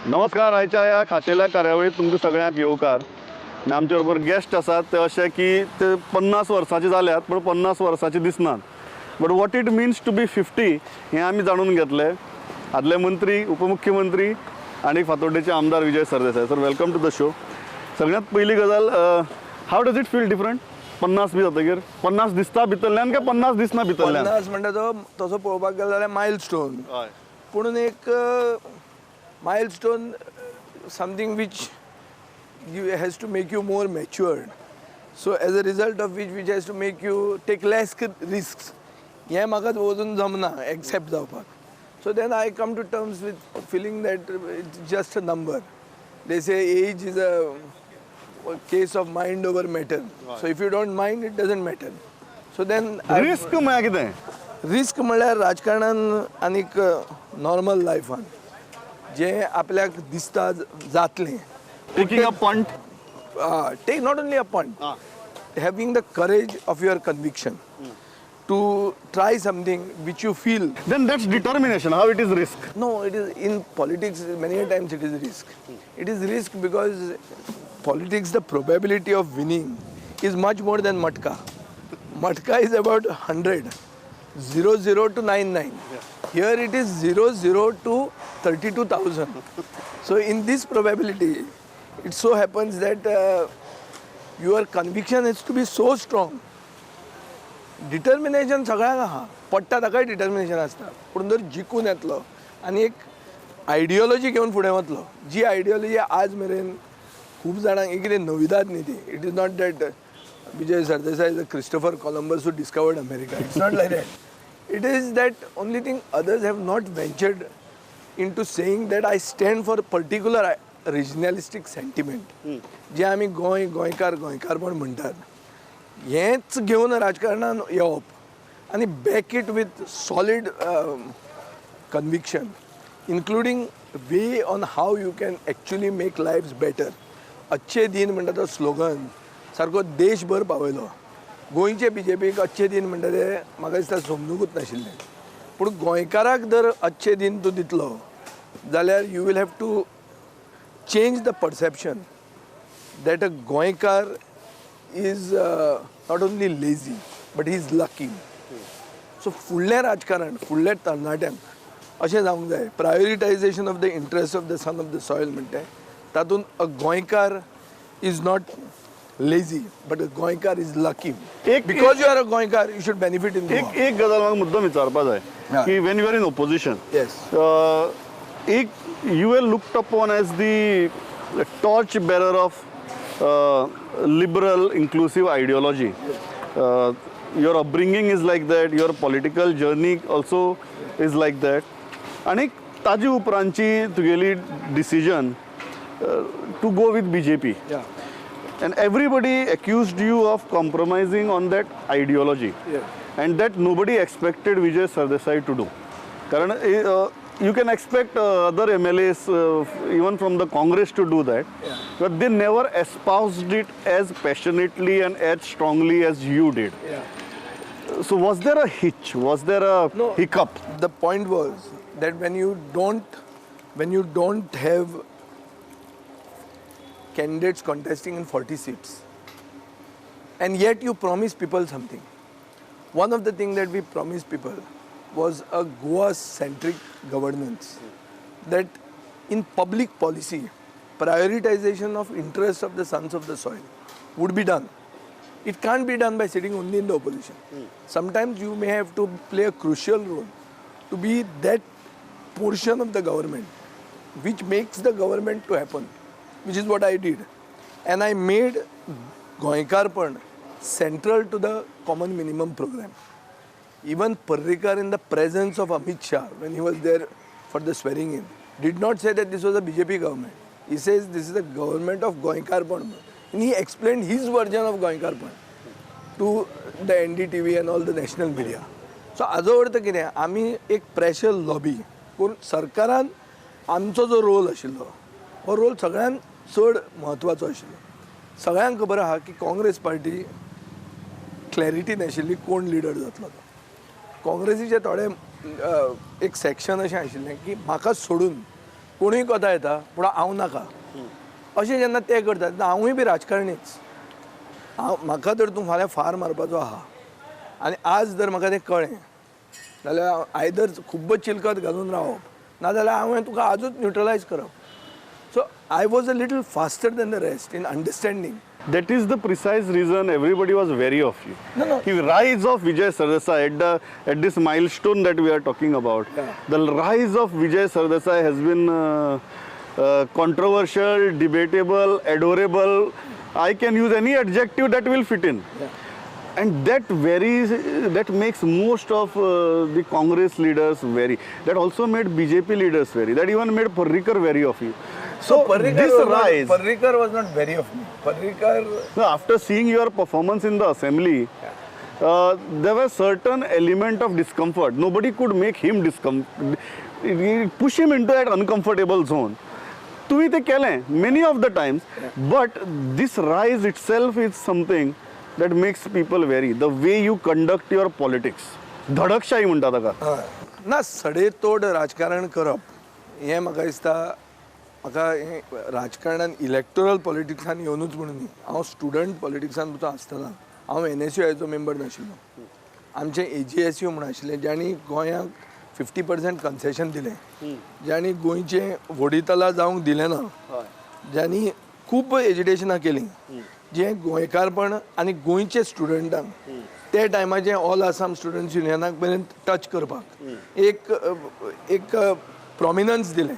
नमस्कार. आयच्या ह्या खाशेल्या कार्यावळीत तुमकां सगळ्यांक येवकार. आनी आमचे बरोबर गेस्ट आसात ते अशे की ते 50 वर्सांचे जाल्यात, पूण 50 वर्सांचे दिसनात. But what it means to be 50 हें आमी जाणून घेतले. आदले मंत्री, उपमुख्यमंत्री आनी फातोड्डेचे आमदार Vijay Sardesai. Sir, welcome to the show. सगळ्यांत पयली गजाल, how does it feel different 50 बी जातकीर? 50 दिसता भितरल्यान काय 50 दिसना भितरल्यान? 50 म्हणटा तो तसो पळोवपाक गेलो जाल्यार मायल स्टोन. पुणून एक milestone, something which you has to make you more matured, so as a result of which has to make you take less risk. हें म्हाका अजून जमना एक्सेप्ट जावपाक. So then I come to terms with feeling that it's just a number. They say age is a case of mind over matter. So if you don't mind, it doesn't matter. So then risk म्हळ्यार कितें? Risk म्हणल्यार राजकारणान आनीक normal लायफान जें आपल्याक दिसता जातलें. Taking a punt. Take not only a punt, having the courage of your conviction to try something which you feel. Then that's determination. How it is risk? No, it is, in politics many a times it is risk. It is risk because politics, the probability of winning is much more than matka. Matka is about 100, 0 0 to 9 9. Here it is 0 0 to 32,000. So in this probability, it so happens that your conviction has to be so strong. Determination सगळ्यांक आहा, पडटा ताकाय determination आसता, पूण जर जिखून येतलो आनी एक आयडियोलॉजी घेवन फुडें वतलो, जी आयडियोलॉजी आज मेरेन खूब जाणांक एक कितें नविदाद न्ही ती. It is not that Vijay Sardesai is a Christopher Columbus who discovered America. It's not like that. It is that only thing others have not ventured into, saying that I stand for particular regionalistic sentiment. जे आमी गोंय, गोंयकार, गोंयकारपण म्हणटात, हेंच घेवन राजकारणान येवप आनी back it with solid conviction, including way on how you can actually make lives better. अच्छे दिन म्हणटा तो स्लोगन सारको देशभर पावयलो. गोंयचे बीजेपीक अच्छे दिन म्हणटा ते म्हाका दिसता समजूंकूच नाशिल्लें, पूण गोंयकाराक जर अच्छे दिन तूं दितलो जाल्यार you will have to change the perception that a Goenkar is not only lazy but he is lucky. So फुडलें राजकारण फुडल्या तरणाट्यांक अशें जावंक जाय, prioritization of the interest of the son of the soil म्हणटा तातूंत a Goenkar is not lazy but a Goenkar is lucky. Because you are a Goenkar, you should benefit in. एक एक गजाल म्हाका मुद्दम विचारपा जाय की when you are in opposition, एक you are looked upon as the torch bearer of liberal inclusive ideology. Your upbringing is like that, your political journey also is like that. आनी ताजे उपरांतची तुगेली decision to go with BJP, and everybody accused you of compromising on that ideology and that nobody expected Vijay Sardesai to do. कारण you can expect other MLAs, even from the Congress, to do that, but they never espoused it as passionately and as strongly as you did. So was there a hitch? Was there a No. hiccup? The point was that when you don't have candidates contesting in 40 seats and yet you promise people something. One of the things that we promised people was a Goa centric governance, that in public policy, prioritization of interests of the sons of the soil would be done. It can't be done by sitting only in the opposition. Sometimes you may have to play a crucial role to be that portion of the government which makes the government to happen, which is what I did. And I made Goenkarpan central to the common minimum program. Even Parrikar, in the presence of Amit Shah, when he was there for the swearing in, did not say that this was a BJP government. He says this is the government of Goenkarpan. And he explained his version of Goenkarpan to the NDTV and all the national media. So हाजो अर्थ कितें, आमी एक pressure lobby करून सरकारान आमचो जो role आशिल्लो, हो रोल सगळ्यान चड म्हत्वाचो आशिल्लो. सगळ्यांक खबर आहा की काँग्रेस पार्टी क्लॅरिटी नाशिल्ली कोण लिडर जातलो तो. काँग्रेसीचे थोडे एक सेक्शन अशें आशिल्लें की म्हाका सोडून कोणूय कोता येता पूण हांव नाका अशें जेन्ना ते करतात तेन्ना हांवूय बी राजकारणीच. हांव म्हाका जर तूं फाल्यां फार मारपाचो आहा आनी आज जर म्हाका तें कळ्ळें जाल्यार आयदर खूब्ब चिलकत घालून रावप नाजाल्यार हांवें तुका आजूच न्युट्रलायज करप. So I was a little faster than the rest in understanding. That is the precise reason everybody was wary of you. No, no. The rise of Vijay Sardesai at this milestone that we are talking about, yeah. The rise of Vijay Sardesai has been controversial, debatable, adorable. I can use any adjective that will fit in. Yeah. And that that makes most of the Congress leaders wary. That also made BJP leaders wary. That even made Parrikar wary of you. So Parrikar was not wary of me. Parrikar... No, after seeing your performance in the assembly, yeah. There were certain element of discomfort. Nobody could make him push him into that uncomfortable zone. Tuvi te kele many of the times, yeah. But this rise itself is something that makes people wary. The way you conduct your politics. धडकशाही म्हणटा ताका. ना, सडेतोड राजकारण करप हें म्हाका दिसता म्हाका हें राजकारणान इलेक्टोरल पॉलिटिक्सान येवनूच म्हणून न्ही. हांव स्टुडंट पॉलिटिक्सान सुद्दां आसतना हांव NSUIचो मेंबर नाशिल्लो. आमचें AGSU म्हूण आशिल्लें ज्यांणी गोंयांक 50% कन्सेशन दिलें, ज्यांणी गोंयचें व्होडितला जावंक दिलें ना, ज्यांणी खूब एजिटेशनां केलीं, जें गोंयकारपण आनी गोंयचे स्टुडंटांक ते टायमाचें ऑल आसाम स्टुडंट्स युनियनाक मेरेन टच करपाक एक एक प्रोमिनन्स दिलें.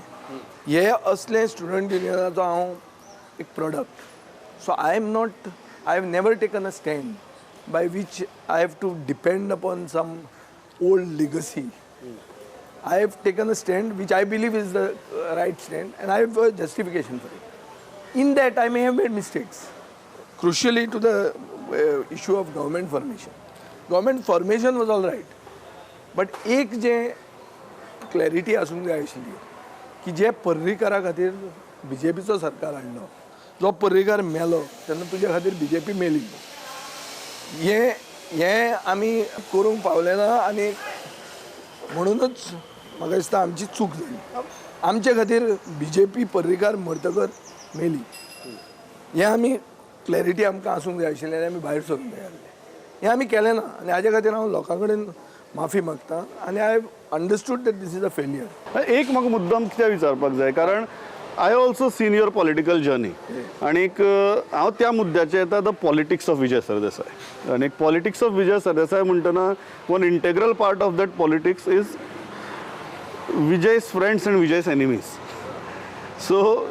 हे असले स्टुडंट युनियनाचो हांव एक product. So I am not, I have never taken a stand by which I have to depend upon some old legacy. I have taken a stand which I believe is the right stand and I have a justification for it. In that I may have made mistakes. Crucially to the issue of government formation. Government formation was all right, but एक जे clarity आसूंक जाय आशिल्ली की जे पर्रीकारा खातीर बीजेपीचो सरकार हाडलो, जो पर्रीकार मेलो तेन्ना तुजे खातीर बीजेपी मेली, हें हें आमी करूंक पावले ना आनी म्हणूनच म्हाका दिसता आमची चूक जाली. आमचे खातीर बीजेपी पर्रीकार मरतकर मेली हें आमी क्लॅरिटी आमकां आसूंक जाय आशिल्लें आनी आमी भायर सरूंक जाय आसलें. हें आमी केलें ना आनी हाजे खातीर हांव लोकां कडेन माफी मागता आनी I have understood that this is a failure. एक म्हाका मुद्दम कित्याक विचारपाक जाय, कारण I also seen your political journey आनीक हांव त्या मुद्द्याचेर येता, the politics of Vijay Sardesai. आनी पॉलिटिक्स ऑफ विजय सरदेसाय म्हणटना one integral part of that politics is Vijay's friends and Vijay's enemies. So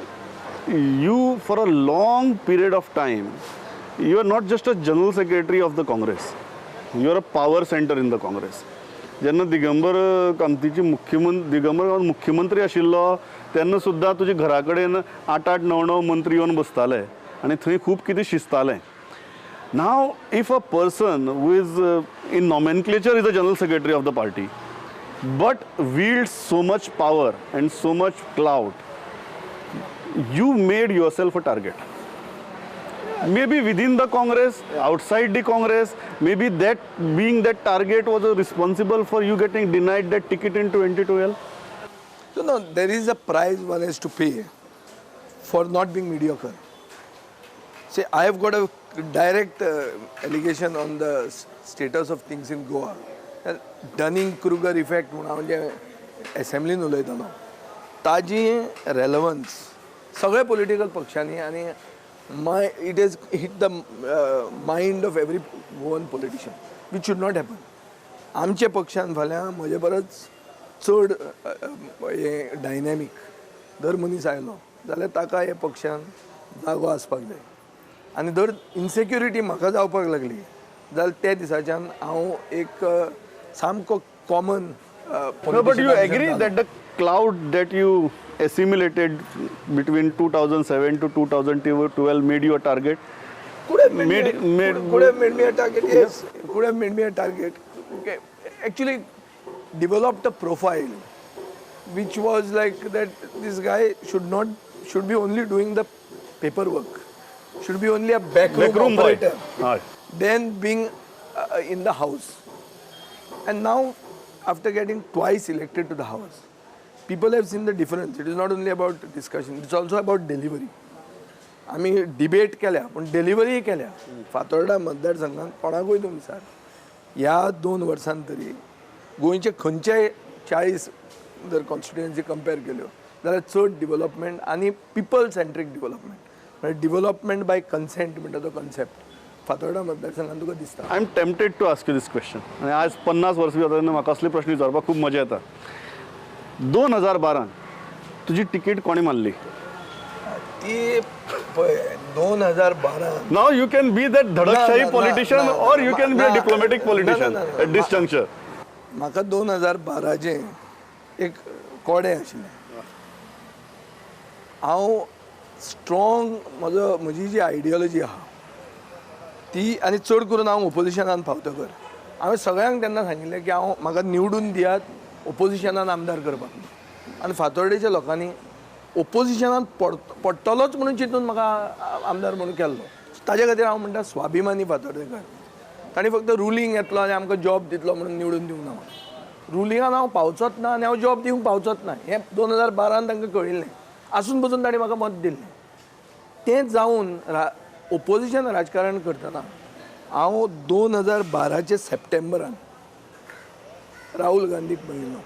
you, for a long period of time, you are not just a general secretary of the Congress, you are a power center in the Congress. जेन्ना दिगंबर कामतीची दिगंबर कामत मुख्यमंत्री आशिल्लो तेन्ना सुद्दां तुज्या घरा कडेन 8 8 9 9 मंत्री येवन बसताले आनी थंय खूब कितें शिजतालें. Now if a person who is in nomenclature is a general secretary of the party but wields so much power and so much clout, you made yourself a target. Maybe within the Congress, outside the Congress, maybe that being that target was responsible for you getting denied that ticket in 2012? So no, there is a price one has to pay for not being mediocre. See, I have got a direct allegation on the status of things in Goa. Dunning-Kruger effect म्हणून हांव जे असेंब्लीन उलयतालो ताजी relevance सगळे political पक्षांनी आनी it has hit the mind of every Goan politician, which should not happen. आमच्या पक्षान फाल्यां म्हजे परस चड हें डायनॅमीक जर मनीस आयलो जाल्यार ताका हे पक्षान जागो आसपाक जाय. आनी जर इनसेक्युरिटी म्हाका जावपाक लागली जाल्यार त्या दिसाच्यान हांव एक सामको common. But you agree that the cloud that you assimilated between 2007 to 2012 made you a target? Could have made me a target, yes. Could have made me a target. Okay. Actually developed a profile which was like that this guy should be only doing the paperwork, should be only a backroom operator, then being in the house. And now, after getting twice elected to the house, People have seen the difference. It is not only about discussion, it's also about delivery. आमी debate केल्या पूण डिलिव्हरीय केल्या. फातोर्डा मतदारसंघात कोणाकूय तुमी विचार, ह्या 2 वर्सांत तरी गोंयचे खंयच्याय 40 जर कॉन्स्टिट्युएन्सी कंपेर केल्यो जाल्यार चड डिवलपमेंट आनी पिपल सेंट्रीक डिवलपमेंट, म्हळ्यार डिवलपमेंट बाय कन्सेंट म्हणटा तो कन्सेप्ट फातोर्डा मतदारसंघात तुका दिसता. I am tempted to ask you this question. आनी आज 50 वर्सां जाता तेन्ना म्हाका असले प्रश्न विचारपाक खूब मजा येता. 2012 तुजी तिकीट कोणें मारली? ती पळय 2012. Now you can be that धडकशाही politician or you can be a diplomatic politician at this juncture. म्हाका 2012चें एक कोडें आशिल्लें. हांव स्ट्रॉंग म्हजो म्हजी जी आयडियोलॉजी आहा ती, आनी चड करून हांव ओपोजिशनान पावतकर हांवें सगळ्यांक तेन्ना सांगिल्लें की हांव म्हाका निवडून दियात ओपोजिशनान आमदार करपाक. आनी फातोर्डेच्या लोकांनी ओपोजिशनान पडटलोच म्हणून चिंतून म्हाका आमदार म्हणून केल्लो. ताजे खातीर हांव म्हणटा स्वाभिमानी फातोर्डेकर. तांणी फक्त रुलींग येतलो आनी आमकां जॉब दितलो म्हणून निवडून दिवंक ना. रुलिंगान हांव पावचोच ना आनी हांव जॉब दिवंक पावचोच ना हें 2012 तांकां कळिल्लें. आसून पसून तांणी म्हाका मत दिल्लें. तें जावन ओपोजिशन राजकारण करतना हांव 2012 सप्टेंबरान राहुल गांधीक मेळिल्लो.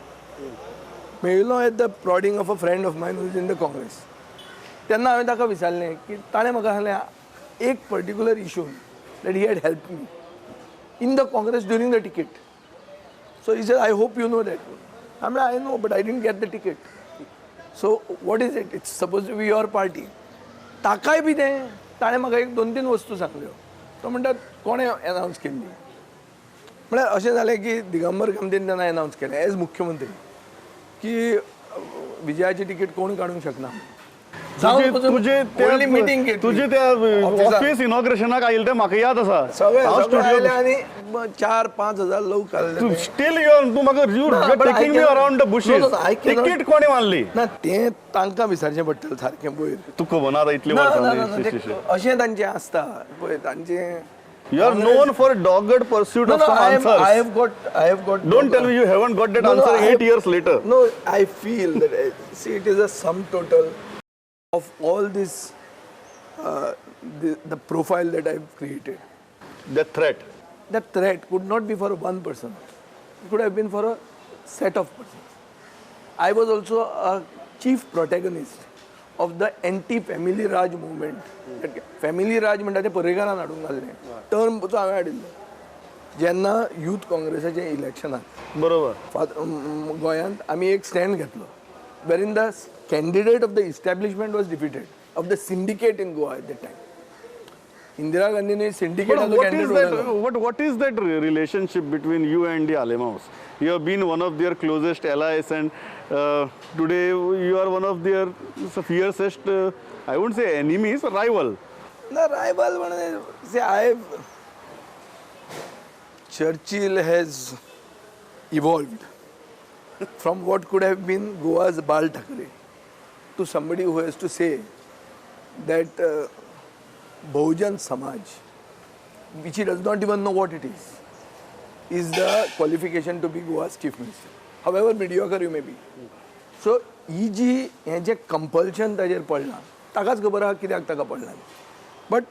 मेळिल्लो at the prodding of a friend of mine who is in the Congress. तेन्ना हांवें ताका विचारलें की ताणें म्हाका सांगलें एक particular issue that he had help me in the Congress during the ticket. So he said, I hope you know that. I mean, I know, but I didn't get the ticket. So what is it? It's supposed to be your party. ताकाय बी तें ताणें म्हाका एक 2-3 वस्तू सांगल्यो. तो म्हणटा कोणें announce केल्ली, म्हळ्यार अशें जालें की दिगंबर कामतीन तेन्ना एनावन्स केलें एज मुख्यमंत्री की विजयाची तिकीट कोण काडूंक शकना. तुजे त्या ऑफिस इनॉग्रेशनाक आयिल्ले ते म्हाका याद आसा. सगळे आनी 4-5 हजार लोक आयले. स्टील your तूं म्हाका you taking me around the bushes. Ticket कोणें मारली ना तें तांकां विचारचें पडटलें सारकें पयर. तुका खबर ना आतां इतले वर्सां अशें तांचें आसता पळय तांचें. You are known for dogged pursuit of some answers. I have got. Don't tell me you haven't got that answer 8 years later. No, I feel that, see, it is a sum total of all this, the profile that I've created. The threat. The threat could not be for one person. It could have been for a set of persons. I was also a chief protagonist of the anti-family Raj movement. Family Raj म्हणटा ते पर्रीकारान हाडून घाल्लें term हांवें हाडिल्लो जेन्ना youth काँग्रेसाचें इलेक्शनाक. बरोबर. गोंयांत आमी एक स्टँड घेतलो wherein the candidate of the establishment was defeated of the syndicate in Goa at that time. Indira गांधीने syndicate. What is that relationship between you and the Alemaos? You have been one of their closest allies and today you are one of their fiercest, I won't say enemies, rival. No, rival, see, Churchill has evolved from what could have been Goa's Bal Thackeray to somebody who has to say that Bahujan Samaj, which he does not even know what it is the qualification to be Goa's chief minister, however mediocre you may be. So, ही जी हें जें compulsion ताजेर पडलां ताकाच खबर आहा कित्याक ताका पडलां. But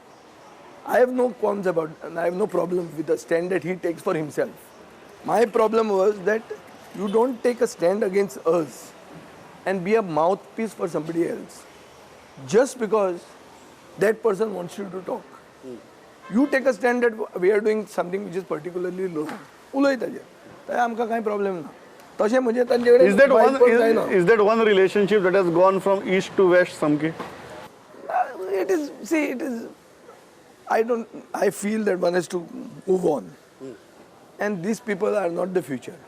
I have no qualms about, I have no problem with the stand that he takes for himself. My problem was that you don't take a stand against us and be a mouthpiece for somebody else just because that person wants you to talk. You take a stand that we are doing something which is particularly low. उलय ताजेर, ताजेर आमकां कांय problem ना. तशें म्हणजे तांचे कडेन. Is that one relationship that has gone from east to west सामकी? It is, see, it is, I feel that one has to move on. And these people are not the future.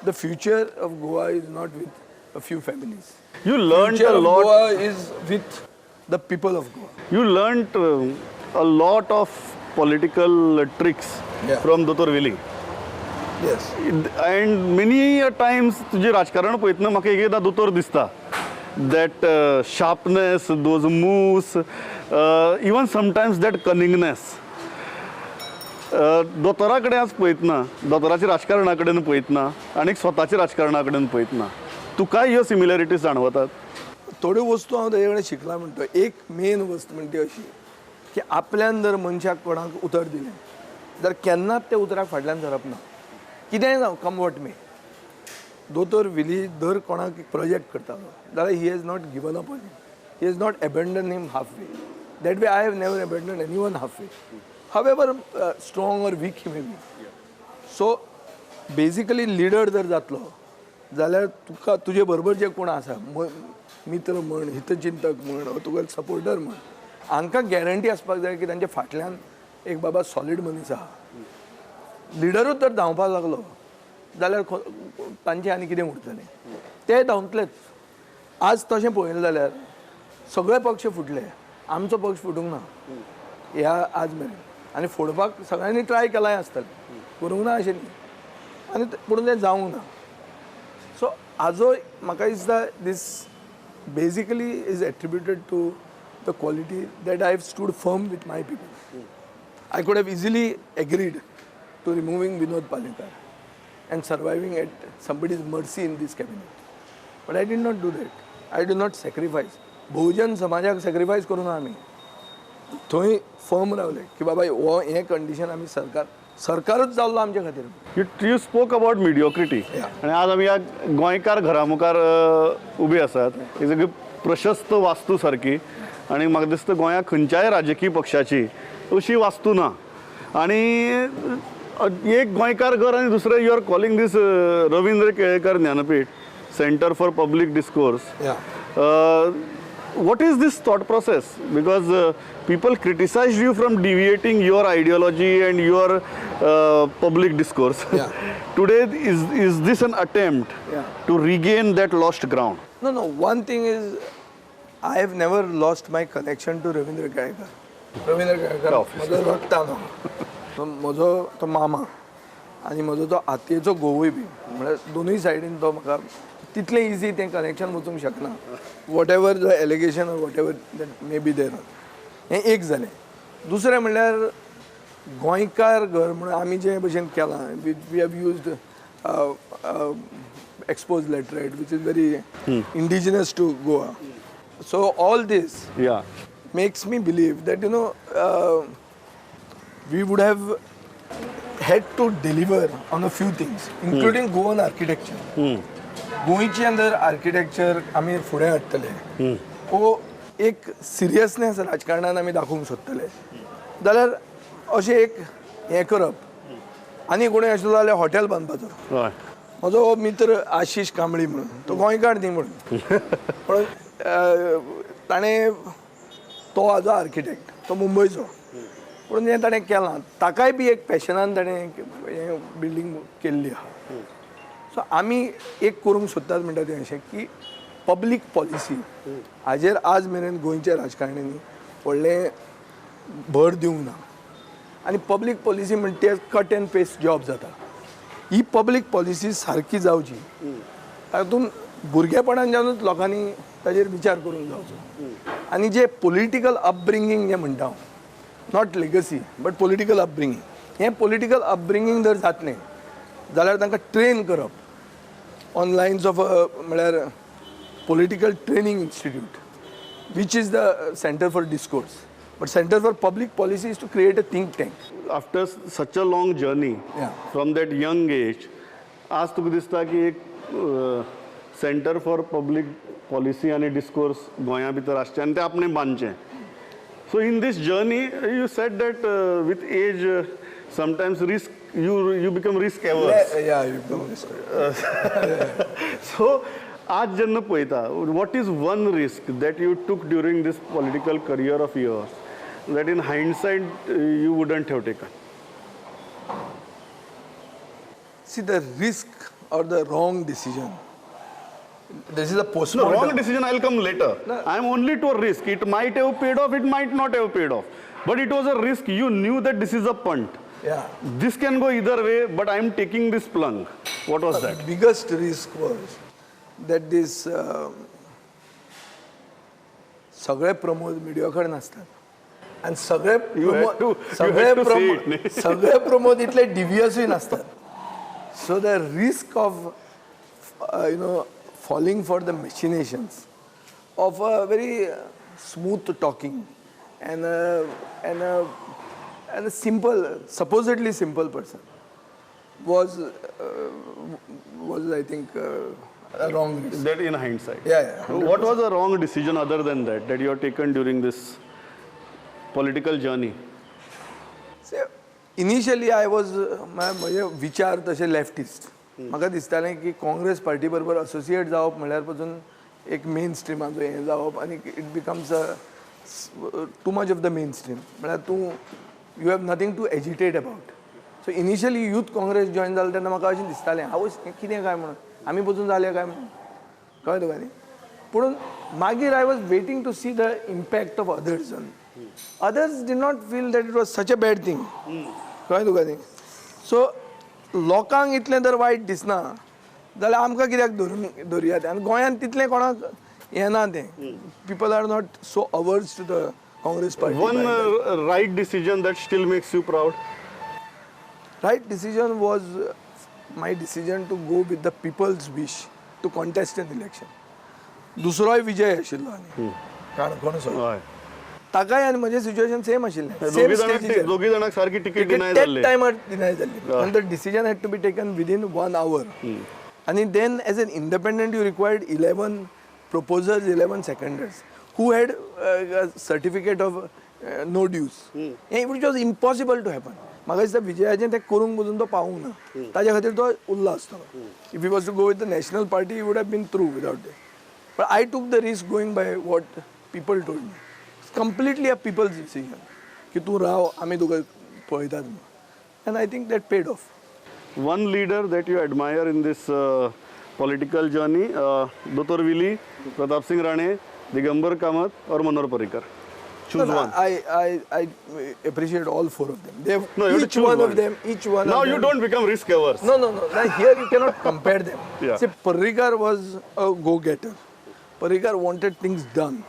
The future of Goa is not with a few families. You learned a lot. Goa is with the people of Goa. You learned a lot of political tricks from Dr. Willie. Yes. And many a times, तुझे राजकारण पळयतना म्हाका एकदा दोतोर दिसता. That sharpness, those moves, even sometimes that cunningness. दोतोरा कडेन आज पळयतना, दोतोराच्या राजकारणा कडेन पळयतना आनी स्वताच्या राजकारणा कडेन पळयतना, तुकाय ह्यो सिमिलरिटीज जाणवतात? थोड्यो वस्तू हांव ताजे कडेन शिकला म्हणटा. एक मेन वस्त म्हणटा ती अशी की आपल्यान जर मनशाक कोणाक उतर दिलें जाल्यार केन्नाच त्या उतराक फाटल्यान सरप ना, कितेंय जावं, कम what may. दोतोर विली दर कोणाक प्रोजेक्ट करतालो जाल्यार he has not given up on him, he has not abandon him half way. That way I have never abandon any one half way, however strong or weak he may be. So basically leader जर जातलो जाल्यार तुका तुजे बरोबर जे कोण आसा, मित्र म्हण, हितचिंतक म्हण, वा तुका सपोर्टर म्हण, हांकां गॅरंटी आसपाक जाय की तांच्या फाटल्यान एक बाबा सॉलीड मनीस आहा. लिडरूच जर धांवपाक लागलो जाल्यार तांचें आनी कितें उरतलें? ते धांवतलेच. आज तशें पळयलें जाल्यार सगळे पक्ष फुटले, आमचो पक्ष फुटूंक ना ह्या आज मेरेन, आनी फोडपाक सगळ्यांनी ट्राय केलाय आसतलें, करूंक ना अशें न्ही, आनी पूण तें जावंक ना. सो आजो म्हाका दिसता this basically is attributed to the quality that I have stood firm with my people. I could have easily agreed to removing Vinod Palekar and surviving at somebody's mercy in this cabinet. But I did not do that. I did not sacrifice. Bahujan समाजाक sacrifice करूं ना आमी, थंय firm रावले की बाबा हो हें कंडिशन आमी सरकार सरकारूच जाल्लो आमच्या खातीर. You spoke about mediocrity. आनी आज आमी ह्या गोंयकार घरा मुखार उबी आसात, ही सगळी प्रशस्त वास्तू सारकी, आनी म्हाका दिसता गोंयांत खंयच्याय राजकीय पक्षाची अशी वास्तू ना. आनी एक गोंयकार घर आनी दुसरें you are calling this Ravindra Kelekar Jnanpith centre for public discourse. What is this thought process? Because people criticized you from deviating your ideology and your public discourse. Yeah. Today, is this an attempt to regain that lost ground? No, no. One thing is, I have never lost my connection to Ravindra Kelekar. Ravindra Kelekar, म्हजो रक्तान म्हजो तो मामा आनी म्हजो तो आतयेचो घोवूय बी, म्हळ्यार दोनूय सायडीन तो म्हाका तितलें इजी तें कनेक्शन वचूंक शकना. Whatever the allegation or whatever that may be there, हें एक जालें. दुसरें म्हणल्यार गोंयकार घर म्हणून आमी जे भशेन केलां, we have used expose laterite which is very indigenous to Goa. So all this makes me believe that, you know, we would have had to deliver on a few things, including Goan architecture. गोंयचे अंदर architecture आमी फुडें हाडटले वो एक seriousness राजकारणान आमी दाखोवंक सोदतले जाल्यार अशें एक हें करप. आनी कोणूय आशिल्लो जाल्यार हॉटेल बांदपाचो. म्हजो हो मित्र आशिश कांबळी म्हणून, तो गोंयकार न्ही म्हणून, पण ताणें तो हाजो आर्किटेक्ट, तो मुंबयचो, पूण जें ताणें केलां ताकाय बी एक पॅशनान ताणें हें बिल्डींग केल्ली आहा. सो आमी एक करूंक सोदतात म्हणटा तें अशें की पब्लीक पॉलिसी हाजेर आज मेरेन गोंयच्या राजकारण्यांनी व्हडलें भर दिवंक ना. आनी पब्लीक पॉलिसी म्हणटा कट एंड पेस्ट जॉब जाता. ही पब्लीक पॉलिसी सारकी जावची तातूंत भुरगेपणाच्यानूच लोकांनी ताजेर विचार करूंक जावचो. आनी जे पॉलिटिकल अपब्रिंगींग जें म्हणटा हांव, not legacy but political upbringing, हें पॉलिटिकल अपब्रिंगींग जर जातलें जाल्यार तांकां ट्रेन करप on lines of म्हळ्यार political training institute, which is the centre for discourse. But centre for public policy is to create a think tank. After such a long journey from that young age, आज तुका दिसता की एक centre for public policy आनी discourse गोंया भितर आसचें आनी तें आपणें बांदचें. So in this journey you said that with age sometimes risk you become risk averse. So आज जेन्ना पळयता, what is one risk that you took during this political career of yours that in hindsight you wouldn't have taken? See, the risk or the wrong decision, this is a postmortem. No, wrong decision, I'll come later. No. I'm only to a risk. It might have paid off, it might not have paid off. But it was a risk. You knew that this is a punt. Yeah. This can go either way, but I'm taking this plunge. What was that? The biggest risk was that this सगळे Pramod mediocre नासतात आनी सगळे सगळे प्रमोद इतले डिवियसूय नासतात. So the risk of you know Falling for the machinations of a very smooth talking and a simple, supposedly simple person was, I think, a wrong risk. That in hindsight. Yeah. What was a wrong decision other than that that you have taken during this political journey? See, initially I was, म्हजे विचार तशे leftist. म्हाका दिसतालें की Congress party बरोबर associate जावप म्हणल्यार पसून एक मेन स्ट्रिमाचो हें जावप आनी it becomes a too much of the main stream, म्हळ्यार तूं you have nothing to agitate about. So initially Youth Congress join जालें तेन्ना म्हाका अशें दिसतालें, आवयस, हें कितें काय म्हणून, आमी पसून जाले काय म्हणून, कळ्ळें तुका न्ही? पूण मागीर I was waiting to see the impact of others. On others did not feel that it was such a bad thing, कळ्ळें तुका न्ही? सो लोकांक इतलें जर वायट दिसना जाल्यार आमकां कित्याक धरून धरुया तें? आनी गोंयांत तितलें कोणाक येना तें. People are not so averse to the Congress Party. One right decision that still makes you proud? Right decision was my decision to go with the people's wish to contest an election. दुसरोय Vijay आशिल्लो आनी काणकोणचो. ताकाय आनी म्हजें situation same आशिल्लें. Same. दोगी जाणांक, दोगी जाणांक सारकी तिकीट डिनाय त्याच जाल्ली. टायमार डिनाय जाल्ली आनी the decision had to be taken within one hour. आनी then as an independent you required 11 proposers, 11 seconders who had certificate of no dues, which was impossible to happen. म्हाका दिसता विजयाचें तें करूंक पसून तो पावूंक ना, ताज्या खातीर तो उरलो आसतलो. If he was to go with the national party, would have been through without that. But I took the risk going by what people told me. It's completely a people's decision की तूं राव, आमी तुका पळयतात म्हणून. And I think that paid off. One leader that you admire in this political journey, Dr. Willie, Pratap Singh Rane, Digambar Kamat or Manohar Parrikar? Choose one. I appreciate all four of them. They have No, you have to each choose one one. Of them, each one Now of you them. Don't become risk averse. No. Now here you cannot compare them. See, Parrikar was a go-getter. Parrikar wanted things done,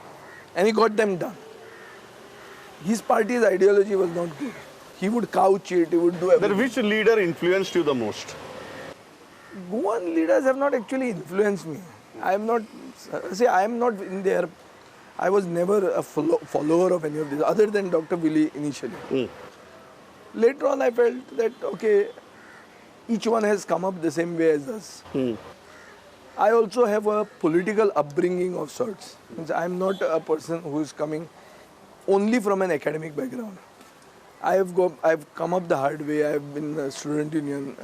and he got them done. His party's ideology was not good. He would couch it, he would do Then everything. Which leader influenced you the most? Goan leaders have not actually influenced me. I am not, see, I am not in their, I was never a follower of any of this other than Dr. Willie initially. Later on, I felt that, okay, each one has come up the same way as us. I also have a political upbringing of sorts. Means I am not a person who is coming only from an academic background. I have come up the hard way. I have been a student union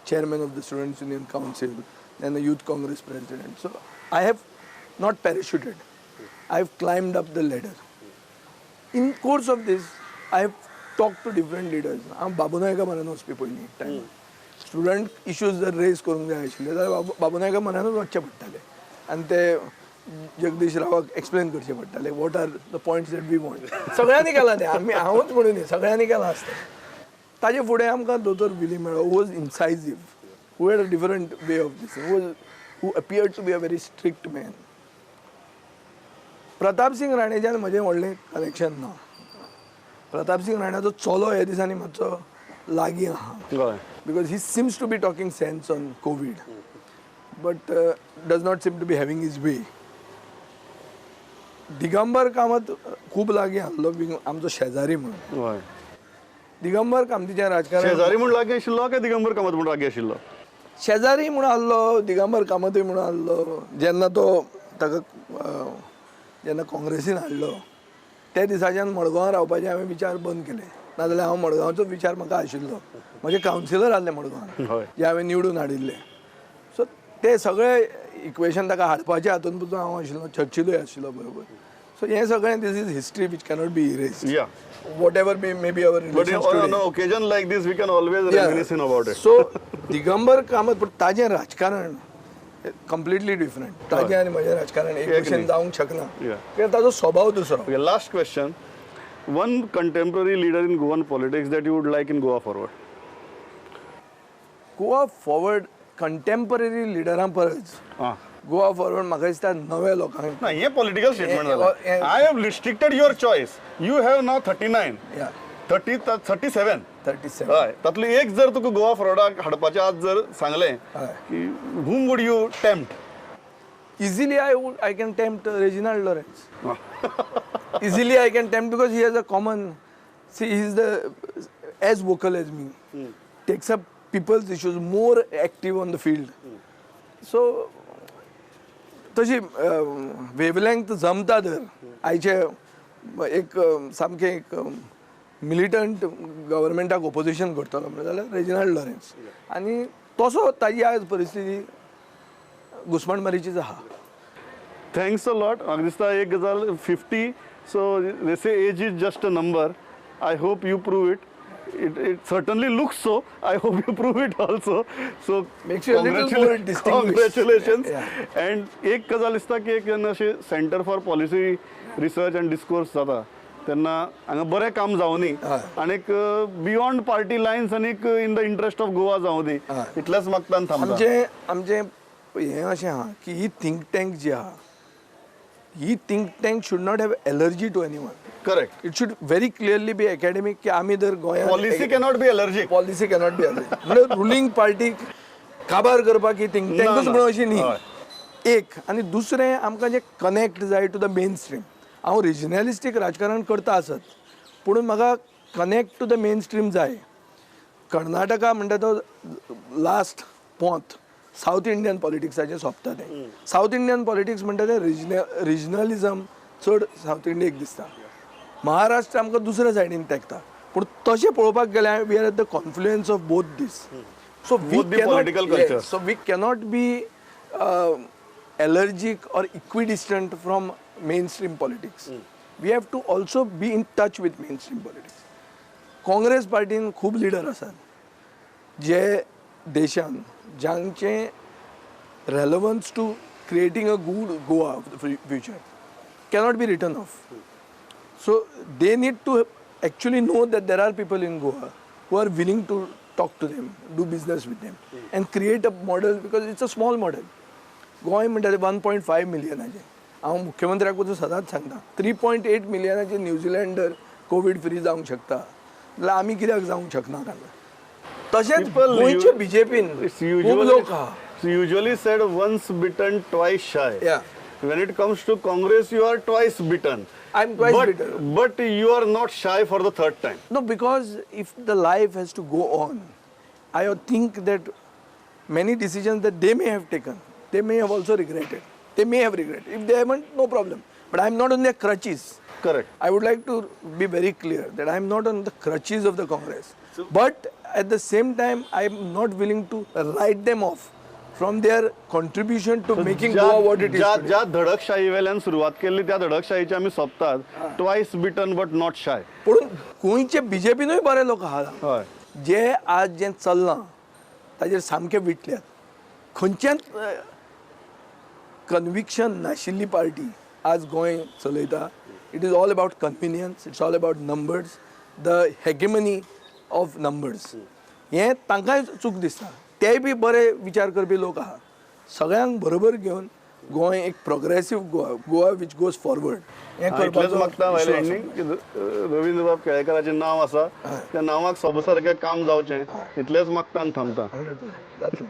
chairman of the Students Union Council and the Youth Congress president. So I have not parachuted. I have climbed up the ladder. In course of this, I have talked to different leaders. हांव बाबू नायका म्हऱ्यान वचपी पयलीं टायमार. Student issues जर rays करूंक जाय आशिल्ले जाल्यार बाबू नायका म्हऱ्यानूच वचचें पडटालें आनी ते जगदीश रावाक एक्सप्लेन करचें पडटालें what are the points that we want. सगळ्यांनी केलां तें, आमी हांवूच म्हणून न्ही, सगळ्यांनी केलां आसतलें. ताजे फुडें आमकां दोतोर विली मेळ्ळो, who was incisive, who had a different way of this, who appeared to be a very strict man. Pratap Singh राणेच्यान म्हजें व्हडलें कनेक्शन ना. प्रताप सिंग राण्याचो चलो ह्या दिसांनी मातसो लागीं आहा, because he seems to be talking sense on COVID, but does not seem to be having his way. Digambar Kamat खूब लागीं आसलो, आमचो शेजारी म्हणून. दिगंबर कामतीचें राजकारण शेजारी म्हूण लागीं आशिल्लो काय दिगंबर कामत म्हूण लागीं आशिल्लो? शेजारी म्हूण आसलो, दिगंबर कामतूय म्हूण आसलो. जेन्ना तो ताका जेन्ना काँग्रेसीन हाडलो त्या दिसाच्यान मडगांवां रावपाचे हांवें विचार बंद केले. नाजाल्यार हांव मडगांवचो विचार म्हाका आशिल्लो. म्हजे कावन्सिलर आसले मडगांवान जे हांवें निवडून हाडिल्ले. सो ते सगळे इक्वेशन ताका हाडपाचे हातून पसून हांव आशिल्लो, चर्चिलूय आशिल्लो बरोबर. सो हें सगळें, this is history which cannot be erased, whatever may be our But relations on today. An occasion like this, we can always reminisce about it. So Digambar Kamat, पूण ताजें राजकारण कंप्लिटली डिफरंट. ताजें आनी म्हजें राजकारण एक एक भशेन न्ही. जावंक शकना, कित्याक ताजो स्वभाव दुसरो. Okay, last question. One contemporary leader in Goan politics that you would like in Goa Forward. Goa forward contemporary लिडरां परस गोवा फॉरवर्ड म्हाका दिसता नव्या लोकांक ना, हे पॉलिटिकल स्टेटमेंट झालं. I have restricted your choice. You have now 39, 30, 37. 37. हय, तातूंतली एक जर तुका गोवा फॉरवर्डाक हाडपाचें आज जर सांगलें की, whom would you tempt? Easily I can tempt Reginald Lawrence. Easily I can tempt because he has a common, see, he is the as vocal as me, takes up people's issues, more active on the field. So तशी wavelength जमता. तर आयचे एक सामकें एक मिलिटंट गव्हर्मेंटाक opposition करतलो म्हणलें जाल्यार रेजिनाल्ड लॉरेन्स आनी तसो ताजी आयज परिस्थिती घुस्मटमारीचीच आहा. Thanks a lot. म्हाका दिसता एक गजाल, 50, so they say age is just a number. I hope you prove it. It certainly looks so. I hope you prove it also. So Makes you a little more distinguished. Congratulations. Yeah. And एक गजाल दिसता की एक जेन्ना अशें Centre for Policy Research and Discourse जाता तेन्ना हांगा बरें काम जावनी आनीक बियॉन्ड पार्टी लायन्स आनीक in the interest of Goa जावं दी, इतलेंच मागता आनी थांबता. आमचें आमचें हें अशें आहा की ही थिंक टँक जी आहा, ही think tank should not have allergy to anyone. Correct It should very clearly be academic की आमी जर गोंयांत policy cannot be allergic. Policy cannot be allergic म्हणजे रुलींग पार्टीक काबार करपाक ही थिंक टँकूच ना. म्हणून अशी न्ही. एक आनी दुसरें, आमकां जें कनेक्ट जाय टू the main stream. हांव रिजनलिस्टीक राजकारण करता आसत, पूण म्हाका connect to the main stream जाय. कर्नाटका म्हणटा तो लास्ट पोंत सावथ इंडियन पॉलिटिक्साचें सोंपता तें. सावथ इंडियन पॉलिटिक्स म्हणटा तें रिजनलिजम चड सावथ इंडियेक दिसता. महाराष्ट्र आमकां दुसऱ्या सायडीन तेंकता, पूण तशें पळोवपाक गेल्यार we are at the confluence of both these. So we Both the political cultures. So we cannot be allergic or equidistant from mainstream politics. We have to also be in touch with mainstream politics. Congress पार्टीन खूब leader आसात जे देशान जांचे relevance to creating a good Goa of the future cannot be written off. So they need to actually know that there are people in Goa who are willing to talk to them, do business with them, and create a model, because it's a small model. Goa म्हणटा ते 1.5 मिलियनाचे. हांव मुख्यमंत्र्याक वचून सदांच सांगता, 3.8 मिलियनाचे न्यूझिलंडर Covid free जावंक शकता जाल्यार आमी कित्याक जावंक शकना तांकां? तशेंच गोंयचे बीजेपीन खूब लोक आहा. It's usually said once bitten, twice shy. When it comes to Congress, you are twice bitten. I'm twice but, bitten. But you are not shy for the third time. No, because if the life has to go on, I think that many decisions that they may have taken, they may have also regretted. They may have regretted. If they haven't, no problem. But I am not on their crutches. Correct. I would like to be very clear that I am not on the crutches of the Congress. But at the same time, I am not willing to write them off from their contribution to making Goa what it is ज्या today. ज्या धडकशाही वेल्यान सुरवात केल्ली, त्या धडकशाहीची आमी सोंपतात. Twice bitten but not shy. पूण गोंयचे बीजेपीनूय बरे लोक आहा जे आज जें चल्लां ताजेर सामके विटल्यात. खंयच्यान कन्विक्शन नाशिल्ली पार्टी आज गोंय चलयता. It is all about convenience, it's all about numbers, the hegemony of numbers. हें तांकांय चूक दिसता. तेय बी बरे विचार करपी लोक आहा. सगळ्यांक बरोबर घेवन गोंय एक progressive Goa, Goa which goes forward, हें इतलेंच करपाचो मागता issue भायले आसा. एंडींग की रवींद्रबाब केळेकाराचें नांव आसा, त्या नांवाक सोबसारकें काम जावचें इतलेंच मागता आनी थांबता. जातलें.